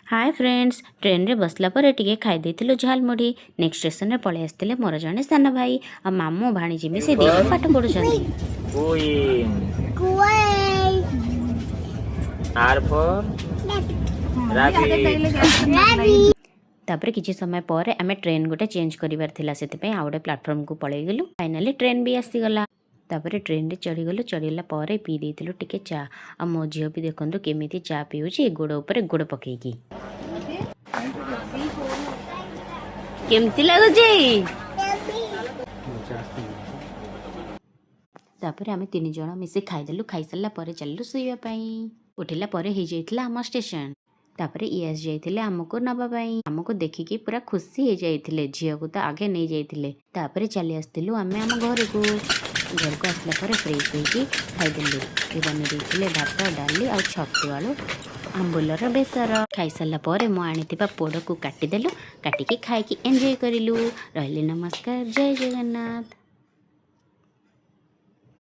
ହାଏ friends, ଟ୍ରେନ୍ରେ ବସିଲା ପରେ ଟିକେ ଖାଇ ଦେଇଥିଲୁ ଝାଲମୁଢ଼ି। ନେକ୍ସଟ ଷ୍ଟେସନରେ ପଳେଇ ଆସିଥିଲେ ମୋର ଜଣେ ସାନ ଭାଇ ଆଉ ମାମୁଁ ଭାଣିଜୀ ମିଶି ଦୁଇ ଜଣ ପାଠ ପଢ଼ୁଛନ୍ତି। Queen. Queen. R for rabbit. Rabbit. ତାପରେ କିଛି ସମୟ ପରେ ଆମେ ଟ୍ରେନ୍ ଗୋଟେ ଚେଞ୍ଜ କରିବାର ଥିଲା, ସେଥିପାଇଁ ଆଉ ଗୋଟେ ପ୍ଲାଟଫର୍ମକୁ ପଳେଇଗଲୁ। ଫାଇନାଲି ଟ୍ରେନ୍ ବି ଆସିଗଲା। ତାପରେ ଟ୍ରେନ୍ରେ ଚଢ଼ିଗଲୁ। ଚଢ଼ିଗଲା ପରେ ପିଇ ଦେଇଥିଲୁ ଟିକେ ଚା। ଆଉ ମୋ ଝିଅ ବି ଦେଖନ୍ତୁ କେମିତି ଚା ପିଉଛି, ଗୋଡ଼ ଉପରେ ଗୋଡ଼ ପକେଇକି। କେମିତି ଲାଗୁଛି? ତାପରେ ଆମେ ତିନି ଜଣ ମିଶି ଖାଇଦେଲୁ। ଖାଇସାରିଲା ପରେ ଚାଲିଲୁ ଶୋଇବା ପାଇଁ। ଉଠିଲା ପରେ ହେଇଯାଇଥିଲା ଆମ ଷ୍ଟେସନ। ତାପରେ ଇଏ ଆସି ଯାଇଥିଲେ ଆମକୁ ନେବା ପାଇଁ। ଆମକୁ ଦେଖିକି ପୁରା ଖୁସି ହେଇଯାଇଥିଲେ। ଝିଅକୁ ତ ଆଗେ ନେଇଯାଇଥିଲେ। ତାପରେ ଚାଲି ଆସିଥିଲୁ ଆମେ ଆମ ଘରକୁ। ଘରକୁ ଆସିଲା ପରେ ଫ୍ରେଶ୍ ହେଇକି ଖାଇଦେଲୁ। ଇଏ ବନେଇ ଦେଇଥିଲେ ଭାତ, ଡାଲି ଆଉ ଛତୁ ଆଳୁ ଆମ୍ବୁଲର ବେସର। ଖାଇସାରିଲା ପରେ ମୁଁ ଆଣିଥିବା ପୋଡ଼କୁ କାଟିଦେଲୁ। କାଟିକି ଖାଇକି ଏନ୍ଜୟ କରିଲୁ। ରହିଲି, ନମସ୍କାର, ଜୟ ଜଗନ୍ନାଥ।